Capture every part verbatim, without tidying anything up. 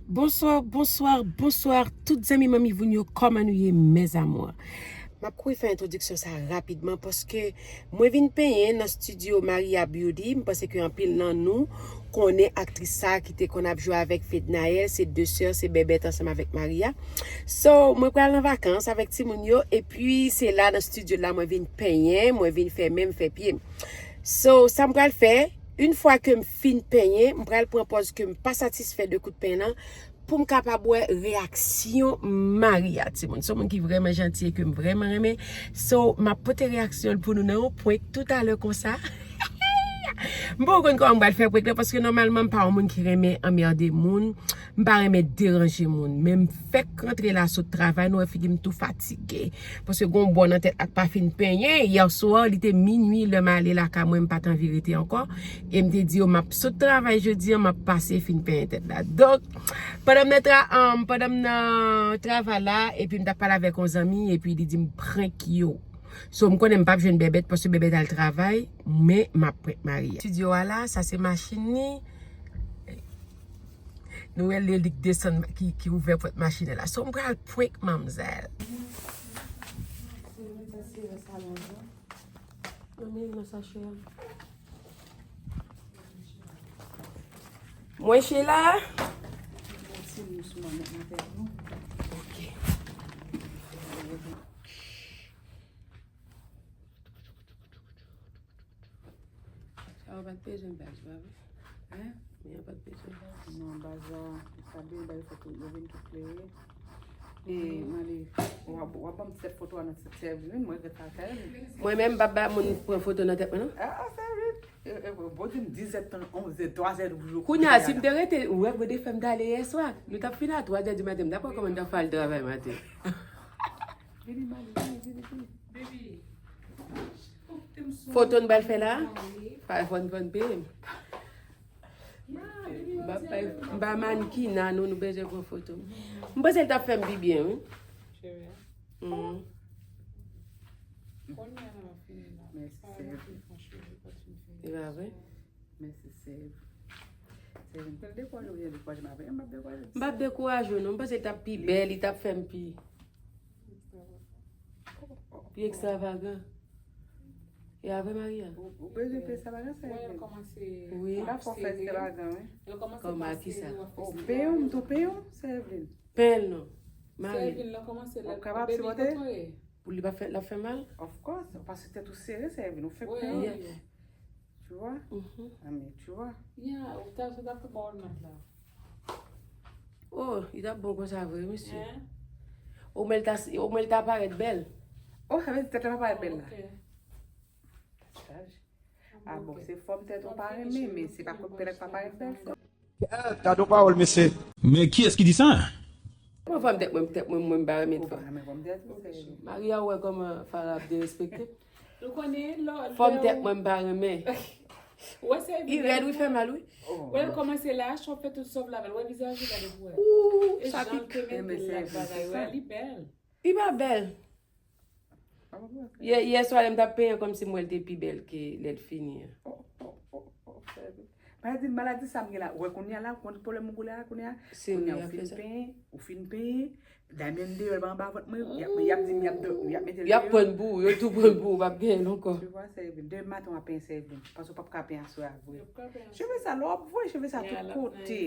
Bonsoir, bonsoir, bonsoir, tout zanmi Manmi Voun yo, kòman nou ye, mes amours? M ap kouri fè entwodiksyon sa rapidman paske mwen vin penyen nan estidyo Maria Beauty. M panse ke anpil nan nou konnen aktris sa ki te konn ap jwe avèk Fednaelle, se de sè, se Bèbèt ansanm avèk Maria. So, mwen pral nan vakans avèk timoun yo, epi se la nan estidyo la mwen vin penyen, mwen vin fè men m, fè pye m. So, sa m pral fè, yon fwa ke m fin penyen, m pral pran pòz ke m pa satisfè de kout peny lan, pou m kapab wè reyaksyon Maria, timoun. Se yon moun ki vrèman janti e ke m vrèman renmen. So, m ap pote reyaksyon l pou nou nan yon prank toutalè konsa. M poko konn kòman m pral fè prank lan, paske nòmalman m pa yon moun ki renmen anmède moun, m pa renmen deranje moun. Men m fèk rantre la sot travay, nou wè figi m tou fatige. Paske gon bò nan tèt la k pa fin penyen. Yè swa, li te minui lè m ale lakay mwen, m pa t anvi rete ankò. E m te di yo, m ap sot travay jodi an, m ap pase fin penyen tèt la. Donk, pandan m nan tra-, um, pandan m nan travay la, epi m t ap pale avèk yon zanmi, epi li di m prank yo. So, m konnen m p ap jwenn Bèbèt, paske Bèbèt al travay, men m ap prank Maria. Estidyo a la, sa se machin li. Nou wè li, li k desann, ki, ki ouvè pòt machin la. So, m pral prank manmzèl. Mwen, Sheila. Ok. Sa yo pa t bezwen baz, pa vre? Hein? Men yo pa t bezwen baz. Non, baz la, sa byen baz fè tou, yo vin tou klere. E, Mali, w ap, w ap ban m tèt foto a nan tèt sèvi, wi, mwen ret atè. Mwen menm, m p ap ba moun pran foto nan tèt mwen, non. Ah, sèvi. E, e, bon, di m dizèt tan, onzè, twazè jou. Kounye a, si m te rete, ou wè, gode fè m t ale yè swa. Nou t ap fin a twazè di maten, m t ap wè kòman m t ap fè al travay maten. Vini, Mali, vini, vini, vini. Foto n pral fè la, pa fòn, fòn peye m. M pa, m pa mannkina, non, nou bezwen pran foto. M panse l t ap fè m pi byen, wi. Cheri, hein? Mhm. Kounye a, m ap fini la. Mèsi, sè. E pa vre? Mèsi, sè. Sè, m pral dekouraje, ou dekouraje m avè, m p ap dekouraje. M p ap dekouraje w, non. M panse l t ap pi bèl, li t ap fè m pi, pi ekstravagan. E avè Maria? Ou, ou bezwen pi ekstravagan, sè Evelyn? Wi. Ou ka fè w fè ekstravagan, wi. Kòman a kisa? Ou penyen w, m tou penyen w, sè Evelyn. Penyen l non. Maria. Ou kapab sipòte? Pou li pa fè, l ap fè mal? Of course, paske tèt ou sere, sè Evelyn, ou fèk penyen. Yes. Tu vois? Mhm. Ah, mais tu vois? Yeah, ou ta, ou ta fè bon mat la. Oh, li t ap bon konsa vre, mesye. Hein? Omwen l ta, omwen l ta parèt bèl. Oh, sa vle di tèt la pa parèt bèl la. Ok. Saj. Ah bon, se fòm tèt ou pa renmen, men se pa kout pèlèt pa parèt bèl. Gad yon pawòl, mesye. Men kiyès ki di sa? Mwen fòm tèt mwen, tèt mwen, mwen m pa renmen. Ou pa renmen fòm tèt ou, sè Evelyn? Maria, ou wè kòman Farah ap derespekte? Ou konnen, lò, fòm tèt mwen m pa renmen. Ou wè, sè Evelyn, li rèd, wi, fè mal, wi. Wè, l kòmanse la, chòp fè tout sòf la, men wè vizaj li, gade pou wè. Ou, sa pik. E jan l te mete l la, bagay, wè, li bèl. Li pa bèl. Yè, yè swa lè m t ap penyen kòmsi m wè l te pi bèl ke lè l fini an. Oh, oh, oh, oh, sèvi. Maladi, maladi sa m gen la. Ou wè kounye a la, ou konn pwoblèm m gen la kounye a? Kounye a ou fin penyen, ou fin penyen. Dayè menm deyò l pa anba vant mwen, y ap, y ap di m y ap do-, y ap mete l deyò. Y ap pran pou ou, yo tou pran pou ou, p ap genyen l ankò. Tu vois, sèvi. Demen maten w ap penyen sèvi. Paske w p ap ka penyen aswè a vre. Cheve sa, lè w ap voye cheve sa tout kote.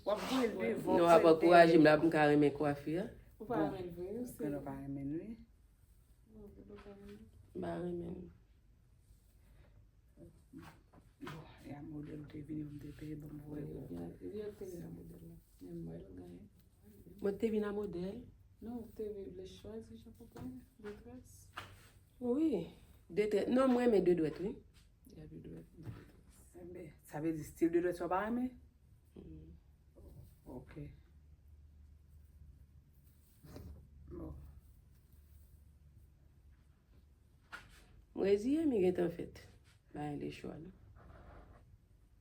W ap voye l devan. Non, w ap ankouraje m la pou m ka renmen kwafi a. Ou pa renmen l vre, wi, sèvi. Ou pa renmen l, wi. M pa renmen l. Bon, e a modèl ou te vini, ou te peye ban m voye pou ou. Ebyen, ebyen, ou te vin a modèl la. Men m wè l genyen. Mwen te vin a modèl. Non, ou te vle chwazi, je comprends, de tres. Wi, de tres. Non, mwen renmen de dwèt, wi. Y a de dwèt, de tres. Enben, sa vle di stil de dwèt sa w pa renmen? Mm. Ok. Bon. M reziye m, li gentan fèt. Pa gen lechwa, non.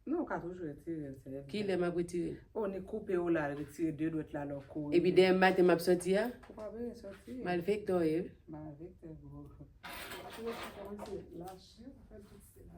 Non, ou ka toujou retire l, sèvi. Kilè m ap retire l? Oh, ni koupe w la, retire de dwèt la, lè w kouri. Epi demen maten m ap sòti a? Ou pa bezwen sòti. Malfektè w ye, wi. Malfektè, bro. Ou kòmanse lache, ou fè tout se la.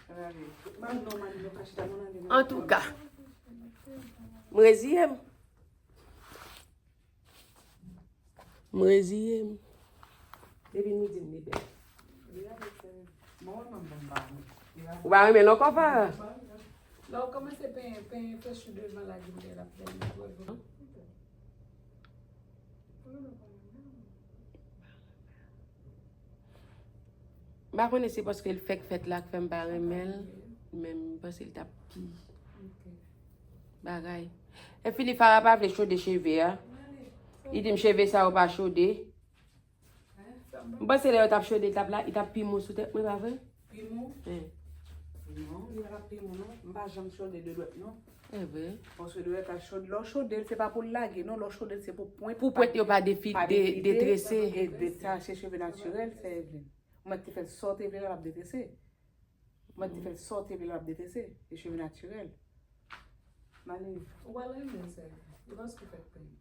Antouka, m reziye m. M reziye m. Depi midi m li bèl. Ou pa renmen l ankò, Farah? Lè w kòmanse penyen, penyen fè chou devan la, di m l ap bèl. M pa konnen se paske l fèk fèt la k fè m pa renmen l, men m panse l t ap pi bagay. Epi li Farah pa vle chode cheve a. Li di m cheve sa yo pa chode. M panse lè yo t ap chode, li t ap la, li t ap pi mou sou tèt mwen, pa vre? Pi mou? Wi. Non, li pa t ap pi mou, non. M pa janm chode de dwèt, non. E vre? Paske de dwèt a chode, lè w chode l, se pa pou l lage, non. Lè w chode l, se pou pwent. Pou pwent yo pa defi-, pa de-, defile, detrese. E de, sa, se cheve natirèl, sè Evelyn. Ou mèt te fè l sa w te vle la, l ap detrese. Mwen te fè l sa w te vle l ap detrese. E cheve natirèl. Male. Ou pa renmen sè. Ou pa sou fèk penyen.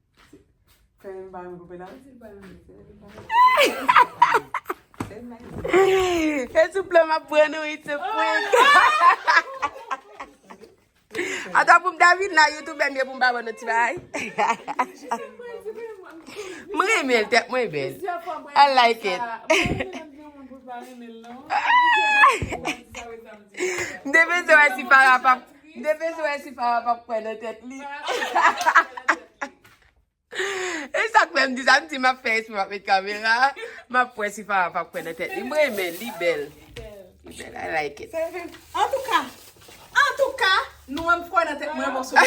Fè m pa renmen koupe la? Li di l pa renmen sè. Fè m pa renmen. Fè souple m ap pran nou, it's a prank. Ata pou m ta vin la, YouTube m ye pou m pa ban nou ti bagay. M renmen l, tèt mwen bèl. I like it. M te bezwen wè si Farah p ap, m te bezwen wè si Farah p ap kwè nan tèt li. E sa k fè m di sa, m di m ap fè espre m ap met kamera, m ap wè si Farah p ap kwè nan tèt li. M renmen l, li bèl. Li bèl, I like it. Antouka, antouka, nou wè m kwè nan tèt mwen, bon, sou m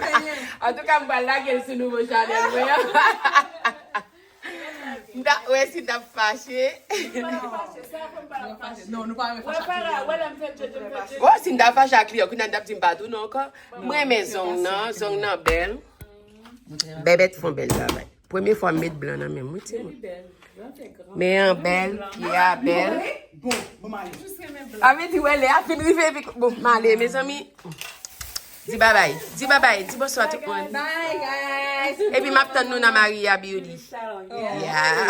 penyen. Antouka, m pral lage l sou nouvo chanèl mwen an. M ta wè si l t ap fache. Non, nou pa renmen fache. Bon, si m ta fache ak li, kounye a l t ap di m pa tou non ankò. M renmen zong nan, zong nan bèl. Bèbèt fè yon bèl travay. Premye fwa m met blan nan men m, wi, timoun. Men an bèl, pye a bèl. Sa vle di, wè, lè a fin rive, epi, bon, m ale, mezanmi. Di babay, di babay, di bonswa tout moun. Bye, guys. Epi m ap tann nou nan Maria Beauty. Yeah.